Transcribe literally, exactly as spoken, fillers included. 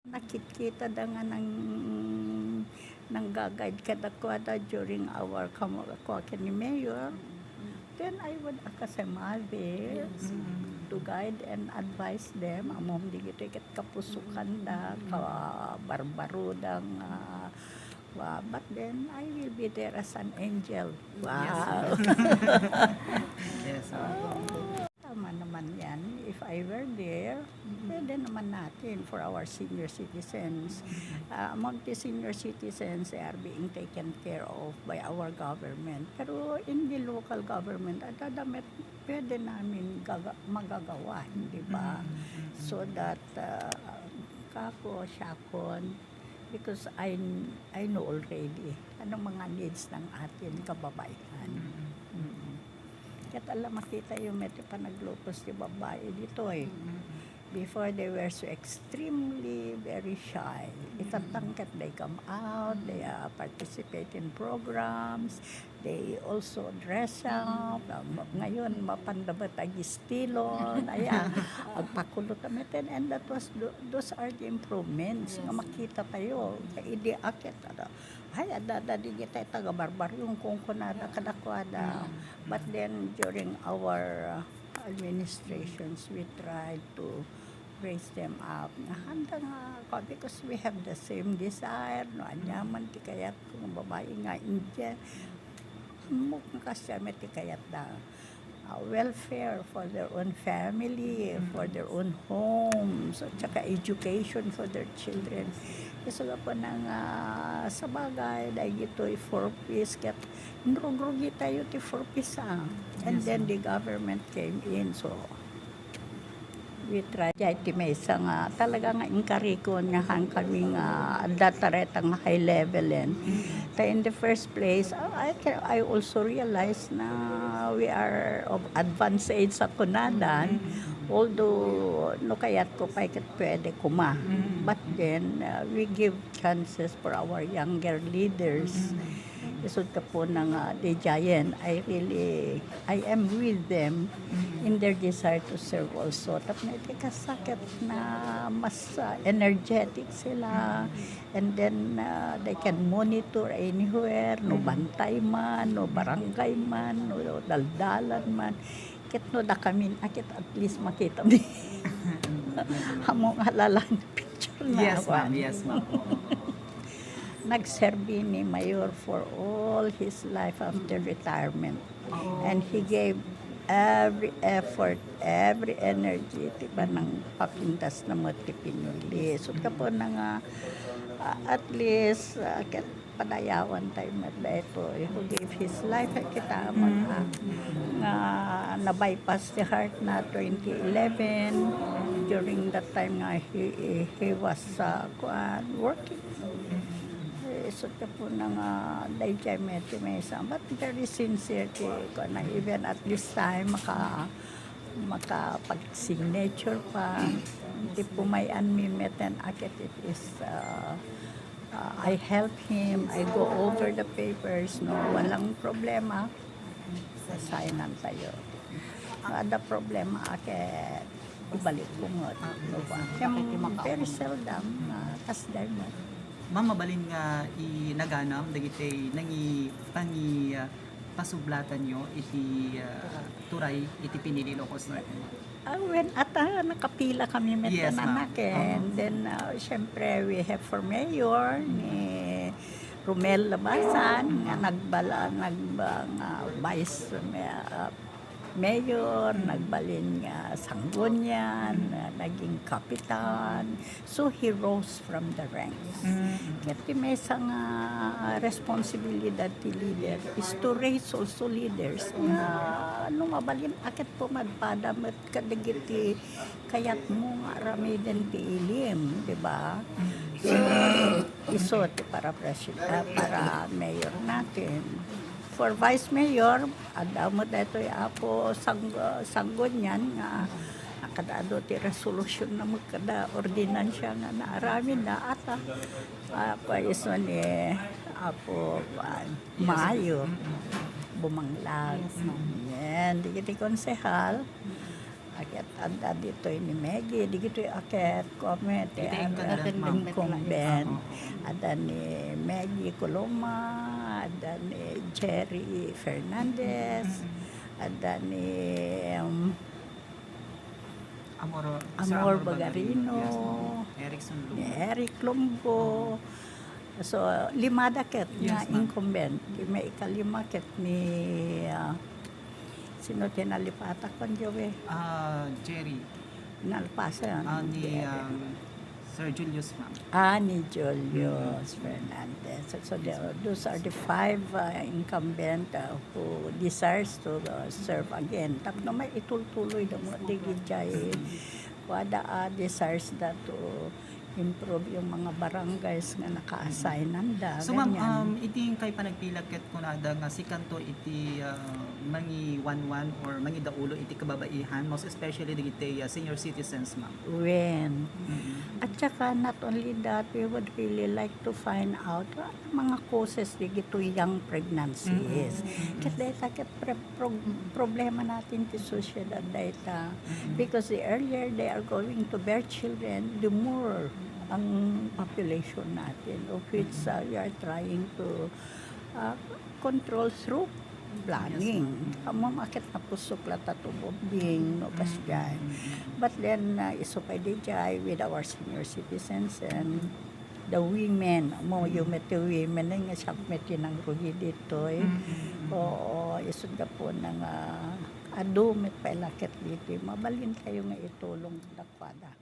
Nakitkitada nga nang, nangga-guide kadakuada during our kam-, kua ken ni Mayor. Then I would act as a mother to guide and advise them. Amom digitoy ket kapusokanda, kabarbaroda nga, wa-, but then I will be there as an angel. Wow. Yes, ma'am. Tama naman yan. If I were there, pwede naman natin for our senior citizens. Ah, among the senior citizens, they are being taken care of by our government. Pero in the local government, at adamet, pwede namin gaga-, magagawa, di ba? So that, ah, kako, siyakon, because I, I know already ano mga needs ng ating kababayan. Mm. Ket ala, makitayo met ti panaglukos ti babbai ditoy. Before, they were so extremely very shy. Itatang ket they come out, they, ah, participate in programs, they also dress up. Ah, ma-, ngayon, mapanda met agistilon, aya, agpakulot a meten, and that was tho-, those are the improvements nga makita tayo. Idi aket, ano, ay, adda, adda digitay taga-barbaryo, kunkunada kadakuada. But then, during our, uh, administrations, we tried to raise them up. Nga handa nga, because we have the same desire, no, ania man ti kayat ko nga babai nga Indian. Ammok nga kasdiay met ti kayatda. Ah, welfare for their own family, for their own homes, at saka education for their children. Isu gapuna nga, sabagay, dagitoy four Ps, ket inrugrugi tayo ti four Ps, ah. And then the government came in, so we tried. Jay ti maysa nga talaga nga inkarikon nga haan kami nga adda ta reta nga high level, en. Ta in the first place, ah, I can, I also realize na we are of advanced age sa kunadan, although no kayat ko pay ket pwede koma. But then, ah, we give chances for our younger leaders. Isut' gapuna nga, the Giant, I really, I am with them in their desire to serve also. Tapno iti kasta ket na mas, ah, energetic sila. And then, ah, they can monitor anywhere, no bantay man, no barangay man, no daldalan man. Ket no dakamin a ket at least makita mi. Ammok nga lalang picture na. Yes, ma'am. Yes, ma'am. Nagserbi ni Mayor for all his life after retirement. And he gave every effort, every energy, ti panangpapindasna met ti pinili. So, gapuna nga, ah, at least, ah, ket padayawan tayo met daytoy who gave his life. Ay, kita man, ah, nga na-bypass ti heart na twenty eleven. During that time nga, he, he was, ah, kuan, working. Eh, isut' gapuna nga dayjay met ti maysa, but very sincere ti kuan na, even at this time, maka-, makapag-signature pa. Ti pumay-an mi met, and a ket it is, ah, ah, I help him, I go over the papers, no, walang problema. Signan tayo. Ang adda problema, a ket ibalik ko met. Ah, no ba? Yes, ma'am. Kaya very seldom, ah, kasdiay met. Ma'am, mabalin nga inaganam dagiti nangi-, pangi-, ah, pasublatanyo iti, ah, turay iti pinili Ilocos Norte? Ah, wen, ata, nakapila kami met. Yes, ma'am. Anak, eh. And then, ah, syempre, we have for mayor ni Romel Labasan, nga nagbala-, nagba-, nga vice, ah, mayor, nagbalin nga sanggunian, ah, naging kapitan. So, he rose from the ranks. Ket ti maysa nga responsibilidad ti leader is to raise also leaders nga no mabalin a ket pumadpada met kadagiti kayatmo nga aramiden ti ilim, di ba? So, isu ti para presi-, ah, para mayor natin. For vice mayor, adda met daytoy Apo Sang-, Sanggunian nga nakadaado ti resolution na magkada ordinansia nga naaramid na ata, ah, paiso ni Apo, ah, Mayo, Bumanglag. Yes, ma'am. Yan, dagiti konsehal. Ket adda ditoy ni Maggie, digitoy a ket, kuan met, ti Iti incumbent, ma'am. Incumbent. Ah, oo. Adda ni Maggie Coloma, adda ni Jerry Fernandez, Mm-mm. adda ni, um, Amor, Sir Amor Amor Bagarino, Bagarino. Yes, ma'am. Erickson Lumbo. Ni Eric Lumbo. Oo. So, limada ket nga Yes, ma'am. incumbent. Ti maikalima ket ni, ah, sino ti nalipatak kon Joey? Ah, Jerry. Nalpasan, Ah, ni, Jerry. um, Sir Julius, ma'am. Ah, ni Julius Mm. Fernandez. So, so the, those are the five, uh, incumbent, uh, who desires to, uh, serve again. Tapno maitultuloy da mo, di gid jay, Mm. kuada, ah, desires da to improve yung mga barangays nga naka-assign nanda, So, ma'am, ganyan. um, iti inkay panagpila ket kunada nga sikanto iti, uh, mangiwanwan or mangidaulo iti kababaihan, most especially dagiti, uh, senior citizens, ma'am. Wen. Mm-mm. At saka, not only that, we would really like to find out, uh, mga causes dagitoy young pregnancies. Mm-mm. Ket dayta ket pre-, pro-, problema natin ti sosyedad dayta. Mm-mm. Because the earlier they are going to bear children, the more ang population natin, of which, Mm-mm. uh, we are trying to, uh, control through planning. Yes, ma'am. Ammom a ket napusok latta to bombing, no, Mm-mm. kasdiay. Mm-mm. But then, uh, isu pay di jay with our senior citizens and the women, mo, Mm. you met the women, eh, nga siak met ti nangrugi ditoy. Mm, mm, mm. Oo, isut' gapuna nga adu met pay la ket ditoy, mabalin tayo nga itulong dakuada.